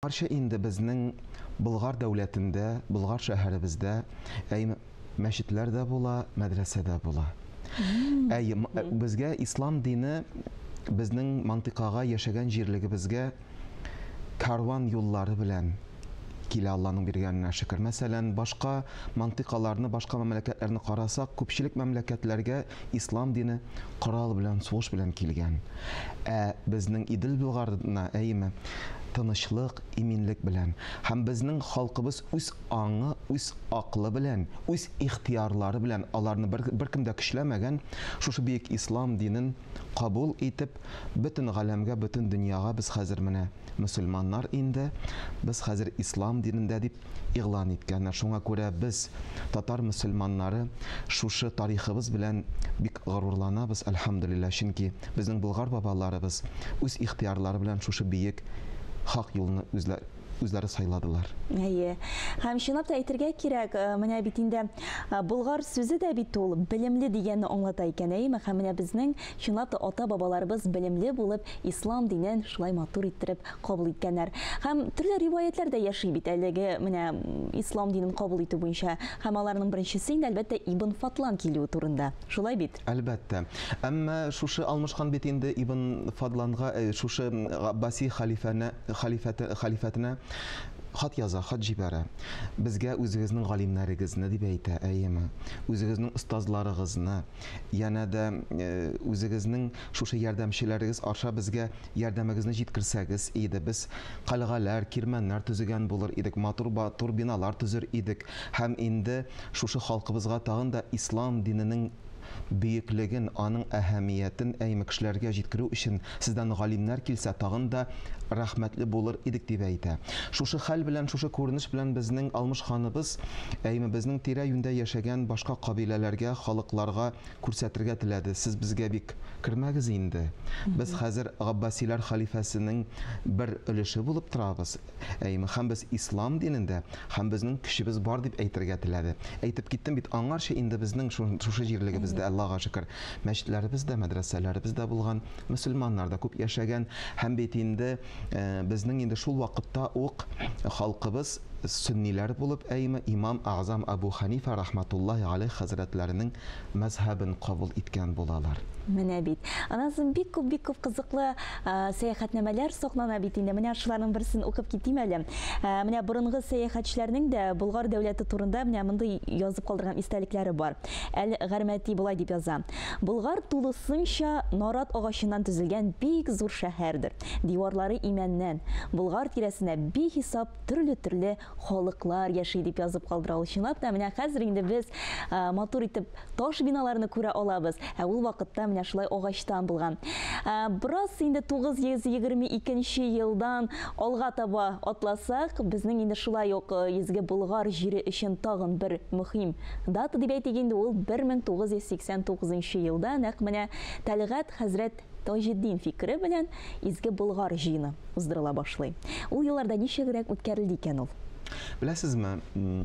Каршы инде безнең Болгар дәүләтендә, Болгар шәһәребездә әй мәчетләр дә була, мәдрәсә дә була. Әй безгә ислам дине безнең мантыйкага яшәгән җирлегебезгә карван юллары белән килә Алланың биргәненә шөкер. Мәсәлән, башка мантыйкаларны, башка мәмләкәтләрне карасак, күпчелек мәмләкәтләргә ислам дине корал белән, сугыш белән килгән. Ә безнең Идел Болгарына, әйеме, тынычлык, иминлек белән. Һәм безнең халкыбыз үз аңы, үз акылы белән, үз ихтыярлары белән, аларны бер, беркем дә көчләмәгән, шушы бөек ислам динен кабул итеп, бөтен галәмгә, бөтен дөньяга без хәзер менә мөселманнар инде, без хәзер ислам динендә дип игълан иткәннәр. Шуңа күрә без, татар мөселманнары, шушы тарихыбыз белән бик горурланабыз, әлхәмдүлилләһ, чөнки безнең болгар бабаларыбыз үз ихтыярлары белән шушы бөек хак юлны үзләре сайладылар. Әйе. Һәм чынлап та әйтергә кирәк, менә бит инде болгар сүзе дә бит ул белемле дигәнне аңлата икән, әйеме? Һәм менә безнең чынлап та ата-бабаларыбыз белемле булып, ислам динен шулай матур иттереп кабул иткәннәр. Һәм төрле риваятьләр дә яши бит әлеге менә ислам динен кабул итү буенча. Һәм аларның беренчесе инде, әлбәттә, Ибн Фадлан килүе турында. Шулай бит? Әлбәттә. Әмма шушы Алмыш хан бит инде Ибн Фадланга, шушы Габбаси халифәне, халифәте, халифәтенә хат яза, хат җибәрә. Безгә үзегезнең галимнәрегезне дип әйтә, әйеме? Үзегезнең остазларыгызны, янә дә үзегезнең шушы ярдәмчеләрегез аша безгә ярдәмегезне җиткерсәгез иде, без кальгаләр, кирмәннәр төзегән булыр идек, матур-батур биналар төзер идек һәм инде шушы халкыбызга тагын да ислам диненең бөеклеген, аның әһәмиятен әйме кешеләргә җиткерү өчен сездән галимнәр килсә, тагын да рәхмәтле булыр идек, дип әйтә. Шушы хәл белән, шушы күренеш белән безнең Алмыш ханыбыз әйме безнең тирә-юньдә яшәгән башка кабиләләргә, халыкларга күрсәтергә теләде, сез безгә бик кермәгез инде. Без хәзер Габбасиләр халифәсенең бер өлеше булып торабыз, әйеме, һәм без ислам динендә, һәм безнең көчебез бар дип әйтергә теләде. Әйтеп киттем бит, аңарчы инде безнең шушы җирлегебездә, Аллага шөкер, мәчетләребез дә, мәдрәсәләребез дә булган, мөселманнар да күп яшәгән, һәм бит инде безнең инде шул вакытта ук халкыбыз сөнниләр булып, әйеме, имам Әгъзам Әбу Хәнифә рахматуллаһи галәйһ хәзрәтләренең мәзһәбен кабул иткән булалар. Менә бит. Аннан соң бик күп, бик күп кызыклы сәяхәтнамәләр саклана бит инде. Менә шуларның берсен укып китим әле. Менә борынгы сәяхәтчеләрнең дә Болгар дәүләте турында менә мондый язып калдырган истәлекләре бар. Әл-Гармәти болай дип яза. Болгар тулысынча нарат агачыннан төзелгән бик зур шәһәрдер. Диварлары имәннән. Болгар тирәсендә бихисап төрле-төрле халыклар яши, дип язып калдыра ул. Чынлап та, менә хәзер инде без матур итеп таш биналарны күрә алабыз, ә ул вакытта менә шулай агачтан булган. Бераз инде 922 елдан алга таба атласак, безнең инде шулай ук Изге Болгар җире өчен тагын бер мөһим дата дип әйтик инде, ул 1989 елда нәкъ менә Тәлгать хәзрәт Таҗетдин фикере белән Изге Болгар җыены уздырыла башлый. Ул елларда ничегрәк үткәрелде икән ул? Беләсезме,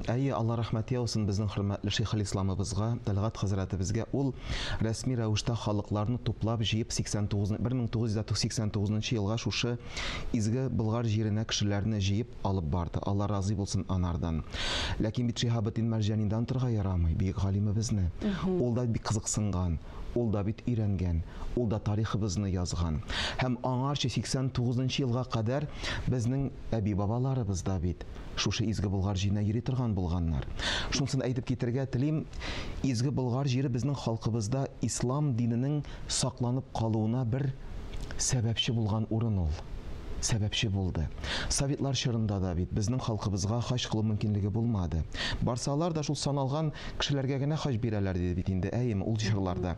әйе, Алла рәхмәте яусын безнең хөрмәтле шәйхелисламыбызга, Тәлгать хәзрәтебезгә, ул рәсми рәвештә халыкларны туплап җыеп 89, 1989 елга шушы Изге Болгар җиренә кешеләрне җыеп алып барды. Алла разый булсын анардан. Ләкин бит Шиһабетдин Мәрҗанидан торырга ярамый, бөек галимебезне. Ул да бик кызыксынган. Ул да бит өйрәнгән, ул да тарихыбызны язган. Һәм аңарчы 89 нчы елга кадәр безнең әби-бабаларыбыз да бит шушы Изге Болгар җиренә йөри торган булганнар. Шунысын әйтеп китергә телим, Изге Болгар җире безнең халкыбызда ислам диненең сакланып калуына бер сәбәпче булган урын ул. Сәбәпче булды. Советлар чорында да бит безнең халкыбызга хаҗ кылу мөмкинлеге булмады. Барсалар да шул саналган кешеләргә генә хаҗ бирәләр диде бит инде, әйеме, ул чорларда.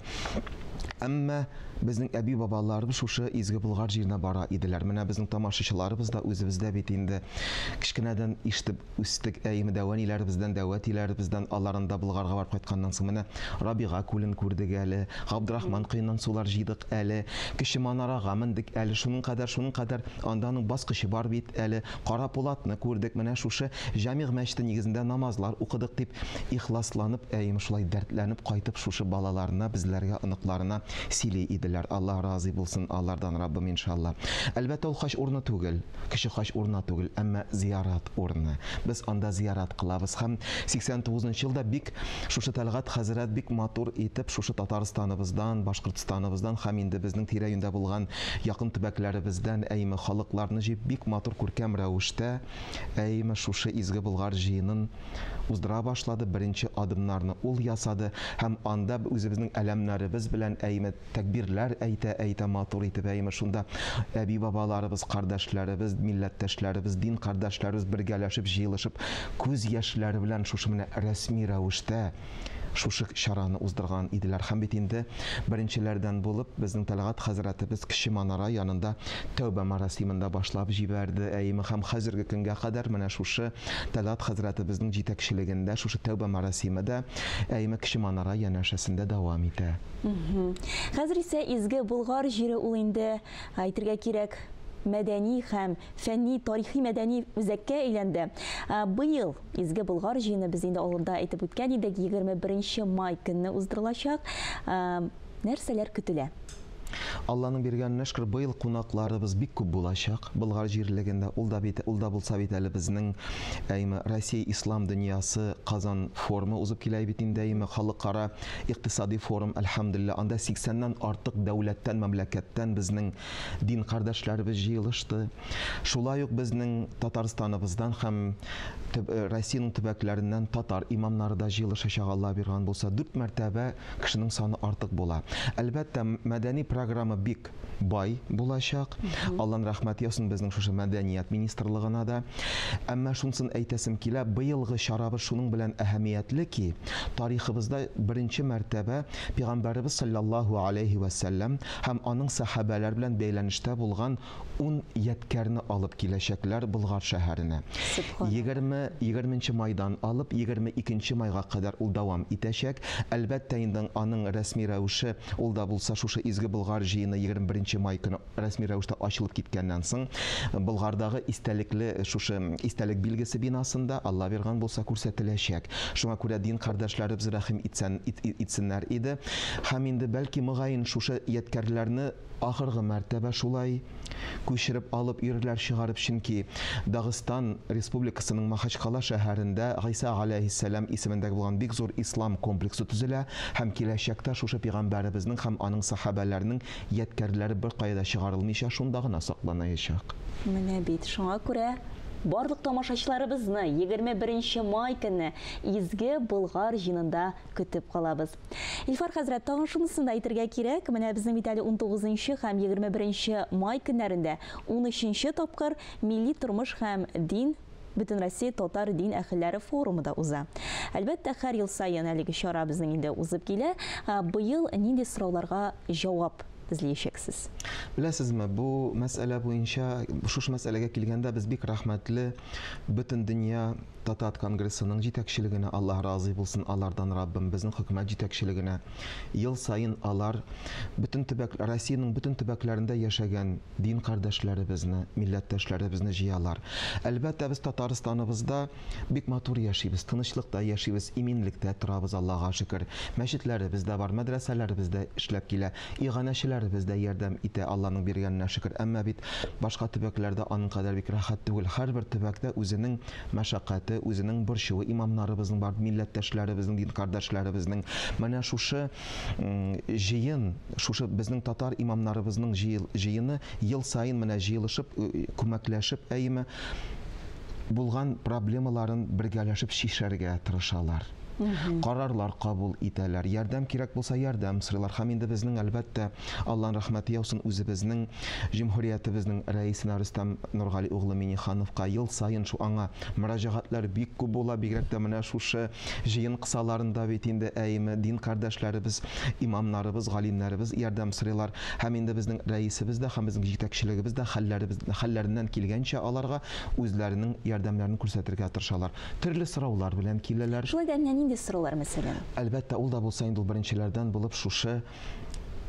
Әмма безнең әби-бабаларыбыз шушы Изге Болгар җиренә бара иделәр. Менә безнең тамашачыларыбыз да, үзебез дә бит инде кечкенәдән ишетеп үстек, әйеме, дәү әниләребездән, дәү әтиләребездән, алар анда Болгарга барып кайтканнан соң менә Рабига күлен күрдек әле, Габдрахман коеннан сулар җыйдык әле, Кече манарага мендек әле, шуның кадәр, шуның кадәр, анда аның баскычы бар бит әле, Кара пулатны күрдек, менә шушы Җәмигъ мәчете нигезендә намазлар укыдык, дип ихласланып, әйеме, шулай дәртләнеп кайтып шушы балаларына, безләргә, оныкларына. балаларына сөйли иделәр. Аллаһ разый булсын алардан, Раббым, иншалла. Әлбәттә, ул хаҗ урыны түгел, кече хаҗ урыны түгел, әмма зиярат урыны. Без анда зиярат кылабыз. Һәм 89 елда бик шушы Тәлгать хәзрәт бик матур итеп шушы Татарстаныбыздан, Башкортстаныбыздан һәм инде безнең тирә-юньдә булган якын төбәкләребездән әйме халыкларны җыеп бик матур күркәм рәвештә әйме шушы Изге Болгар җыенын уздыра башлады, беренче адымнарны ул ясады һәм анда үзебезнең әләмнәребез белән әйме тәкбирләр әйтә-әйтә матур итеп әйме шунда әби-бабаларыбыз, кардәшләребез, милләттәшләребез, дин кардәшләребез бергәләшеп җыелышып күз яшьләре белән шушы менә рәсми рәвештә шушы чараны уздырган иделәр. Һәм бит инде беренчеләрдән булып безнең Тәлгать хәзрәтебез Кече Манара янында тәүбә марасимын да башлап җибәрде әйме һәм хәзерге көнгә кадәр менә шушы Тәлгать хәзрәтебезнең җитәкчелегендә шушы тәүбә марасимы да әйме Кече Манара янәшәсендә дәвам итә. Хәзер исә Изге Болгар җире ул инде, әйтергә кирәк, мәдәни һәм фәнни, тарихи мәдәни үзәккә әйләнде. Быел Изге Болгар җыены без инде алында әйтеп үткән идек, 21 май көнне уздырылачак. Нәрсәләр көтелә? Алланың биргәненә шөкер, быел кунакларыбыз бик күп булачак Болгар җирлегендә. Ул да бит, ул да булса бит әле безнең әйме Россия ислам дөньясы Казан форумы узып килә бит инде, әйме халыкара икътисади форум, әлхәмдүлилләһ, анда 80-нән артык дәүләттән, мәмләкәттән безнең дин кардәшләребез җыелышты. Шулай ук безнең Татарстаныбыздан һәм Россиянең төбәкләреннән татар имамнары да җыелышачак, Алла биргән булса, 4 мәртәбә кешенең саны артык була. Әлбәттә, мәдәни программа бик бай булачак. Алланың рәхмәте яусын безнең шушы мәдәният министрлыгына да. Әмма шунысын әйтәсем килә, быелгы чарабыз шуның белән әһәмиятле ки, тарихыбызда беренче мәртәбә Пәйгамбәребез саллаллаһу алейхи ва сәлләм һәм аның сәхабәләр белән бәйләнештә булган 10 ядкәрне алып киләчәкләр Болгар шәһәренә. 20 майдан алып 22 майга кадәр ул дәвам итәчәк. Әлбәттә, инде аның рәсми рәвеше ул да булса шушы Изге Болгар җыены 21 май көне рәсми рәвештә ачылып киткәннән соң Болгардагы истәлекле шушы истәлек билгесе бинасында Алла биргән булса күрсәтеләчәк. Шуңа күрә дин кардәшләребез рәхим итсеннәр иде. Һәм инде бәлки мөгаен шушы ядкәрләрне ахыргы мәртәбә шулай күчереп алып йөрерләр чыгарып, чөнки Дагыстан Республикасының Махачкала шәһәрендә Гайса алейһиссәлам исемендәге булган бик зур ислам комплексы төзелә һәм киләчәктә шушы пәйгамбәребезнең һәм аның сахабәләренең ядкәрләре бер кая да чыгарылмыйча шунда гына сакланаячак. Менә бит, шуңа күрә барлык тамашачыларыбызны 21 май көне Изге Болгар җыенында көтеп калабыз. Илфар хәзрәт, тагын шунысын да әйтергә кирәк, менә безнең бит әле 19 һәм 21 май көннәрендә 13 тапкыр милли тормыш һәм дин Бөтенроссия татар дин әһелләре форумы да уза. Әлбәттә, һәр ел саен әлеге чара безнең инде узып килә. Быел нинди сорауларга җавап эзләячәксез? Беләсезме, бу мәсьәлә буенча, шушы мәсьәләгә килгәндә без бик рәхмәтле бөтен дөнья татар конгрессының җитәкчелегенә, Аллаһ разый булсын алардан, Раббым, безнең хөкүмәт җитәкчелегенә. Ел саен алар бөтен төбәк, Россиянең бөтен төбәкләрендә яшәгән дин кардәшләребезне, милләттәшләребезне җыялар. Әлбәттә, без Татарстаныбызда бик матур яшибез, тынычлыкта яшибез, иминлектә торабыз, Аллаһка шөкер. Мәчетләребез дә бар, мәдрәсәләребез дә эшләп килә, иганәчеләребез дә ярдәм итә, Аллаһның биргәненә шөкер. Әмма бит башка төбәкләрдә аның кадәр бик рәхәт түгел. Һәрбер төбәктә үзенең мәшәкате, үзенең борчуы имамнарыбызның бар, милләттәшләребезнең, дин кардәшләребезнең. Менә шушы җыен, шушы безнең татар имамнарыбызның җыены ел саен менә җыелышып, күмәкләшеп, әйеме, булган проблемаларын бергәләшеп чишәргә тырышалар. Карарлар кабул итәләр. Ярдәм кирәк булса, ярдәм сорыйлар. Һәм инде безнең, әлбәттә, Аллаһның рәхмәте яусын үзебезнең җөмһүриятебезнең рәисенә Рөстәм Нургали углы Миннихановка ел саен шу аңа мөрәҗәгатьләр бик күп була, бигрәк тә менә шушы җыен кысаларында бит инде әйме дин кардәшләребез, имамнарыбыз, галимнәребез ярдәм сорыйлар. Һәм инде безнең рәисебез дә һәм безнең җитәкчелегебез дә хәлләреннән килгәнчә аларга үзләренең ярдәмнәрен күрсәтергә тырышалар. Төрле сораулар белән киләләр. Шулай да менә нинди сораулар, мәсәлән? Әлбәттә, ул да булса инде ул беренчеләрдән булып шушы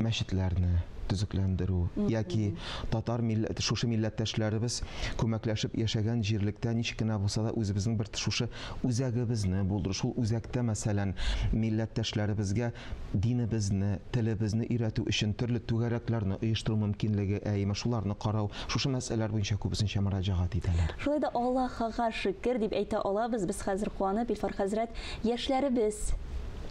мәчетләрне Төзекләндерү яки татар милләте, шушы милләттәшләребез күмәкләшеп яшәгән җирлектә ничек кенә булса да үзебезнең бер шушы үзәгебезне булдыру, шул үзәктә, мәсәлән, милләттәшләребезгә динебезне, телебезне өйрәтү өчен төрле түгәрәкләрне оештыру мөмкинлеге, әйеме, шуларны карау, шушы мәсьәләләр буенча күбесенчә мөрәҗәгать итәләр. Шулай да Аллаһыга шөкер дип әйтә алабыз без хәзер куанып, Илфар хәзрәт, яшьләребез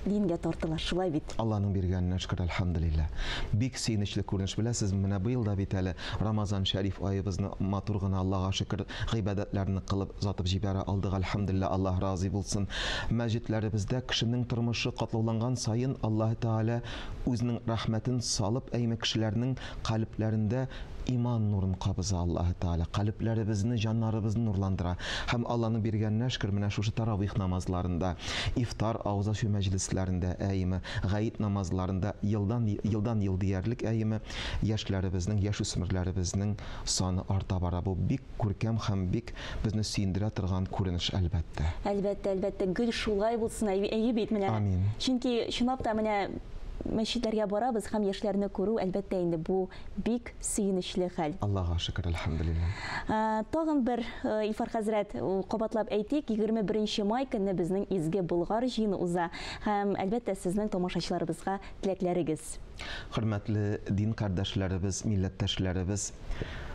дингә тартыла, шулай бит? Алланың биргәненә шөкер, әлхәмдүлилләһ. Бик сөенечле күренеш, беләсезме, менә быел да бит әле Рамазан шәриф аебызны матур гына Аллага шөкер гыйбадәтләрне кылып озатып җибәрә алдык, әлхәмдүлилләһ, Аллаһ разый булсын. Мәчетләребездә кешенең тормышы катлауланган саен Аллаһ Тәгалә үзенең рәхмәтен салып, әйме, кешеләрнең калебләрендә иман нурын кабыза Аллаһ Тәгалә, калебләребезне, җаннарыбызны нурландыра. Һәм Алланың биргәненә шөкер, менә шушы таравих намазларында, ифтар авыз ачу мәҗлесләрендә, әйме, гаит намазларында елдан елдан ел диярлек, әйме, яшьләребезнең, яшүсмерләребезнең саны арта бара. Бу бик күркәм һәм бик безне сөендерә торган күренеш, әлбәттә. Әлбәттә, әлбәттә, гел шулай булсын, әйе бит менә. Амин. Чөнки чынлап та менә мәчетләргә барабыз һәм яшьләрне күрү, әлбәттә инде, бу бик сөенечле хәл. Аллаһка шөкер, әлхәмдүлилләһ. Тагын бер, Илфар хәзрәт, кабатлап әйтик, 21 май көнне безнең изге Болгар җыены уза һәм, әлбәттә, сезнең тамашачыларыбызга теләкләрегез. Хөрмәтле дин кардәшләребез, милләттәшләребез,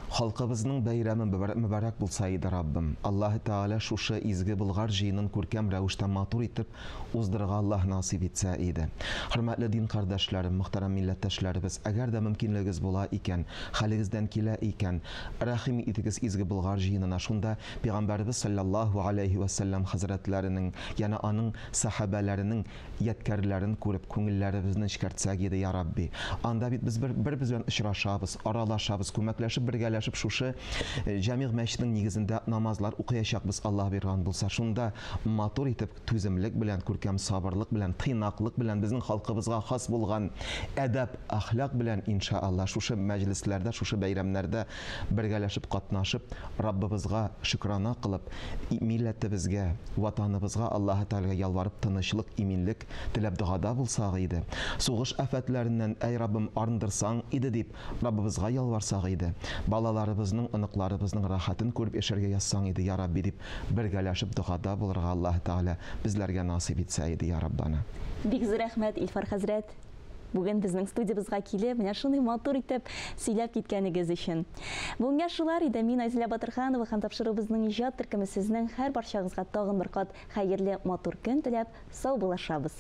халкыбызның бәйрәме мөбарәк булса иде, Раббым. Аллаһ Тәгалә шушы изге Болгар җыенын күркәм рәвештә матур итеп уздырырга Аллаһ насыйп итсә иде. Хөрмәтле дин кардәшләрем, мөхтәрәм милләттәшләребез, әгәр дә мөмкинлегегез була икән, хәлегездән килә икән, рәхим итегез изге Болгар җыенына. Шунда Пәйгамбәребез саллаллаһу алейхи ва саллям хәзрәтләренең, яна аның сахабәләренең ядкәрләрен күреп, күңелләребезне нечкәртсәк иде, я Рабби. Анда бит без бер-беребез белән очрашабыз, аралашабыз, күмәкләшеп, бергәләшеп шушы Җәмигъ мәчетенең нигезендә намазлар укыячакбыз, Аллаһ биргән булса. Шунда матур итеп, түземлек белән, күркәм сабырлык белән, тыйнаклык белән, безнең халкыбызга хас булган әдәп, әхлак белән, иншалла, шушы мәҗлесләрдә, шушы бәйрәмнәрдә бергәләшеп катнашып, Раббыбызга шөкрана кылып, милләтебезгә, ватаныбызга Аллаһ Тәгаләгә ялварып, тынычлык, иминлек теләп догада булсак иде. Сугыш афәтләреннән, әй Раббым, арындырсаң иде дип, Раббыбызга ялварсак иде. Балаларыбызның, оныкларыбызның рәхәтен күреп яшәргә язсаң иде, я Рабби дип, бергәләшеп догада булырга Аллаһ Тәгалә безләргә насыйп итсә иде, я Раббана. Бик зур рәхмәт, Илфар хәзрәт. Бүген безнең студиябызга килеп, менә шундый матур итеп сөйләп киткәнегез өчен. Бүгенгә шулар иде. Мин Айзилә Батырханова һәм тапшыруыбызның иҗат төркеме сезнең һәр барчагызга тагын бер кат хәерле матур көн теләп, сау булашабыз.